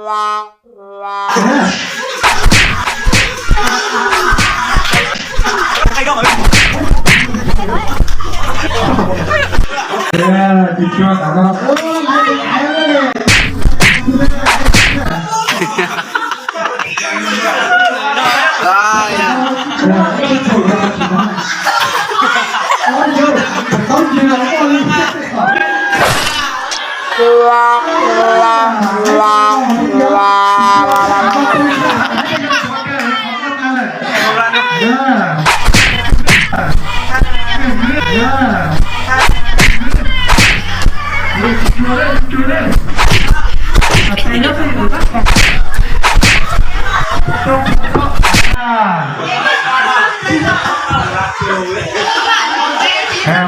Maj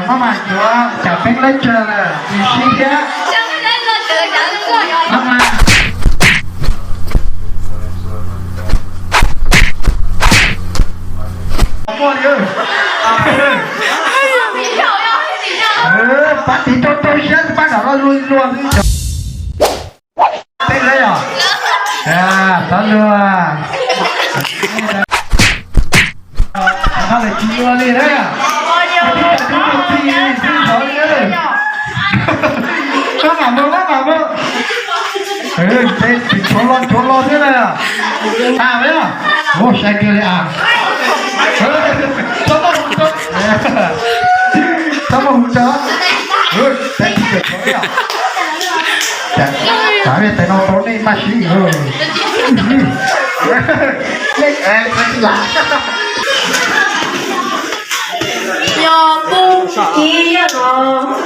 mam yuav cov peeb leb tsawg lawm, tis sib thiab. Muaj li. Pab tiv rau rau siab, pab kom luag luag xwb. Teb lawm yom? Txhob luag. Qhov no lawm tsis yuav li na. Maj mam mus, maj mam mus. Teb tsis tshuav los tshuav los thiab na. Tas lawm yom? Ua sai kiag li as. Txhob muaj hu rau. Txhob muaj hu rau. Teb tsis tshuav li yom? Cas tes no tau nej maj siab. Yog pub ib yam los.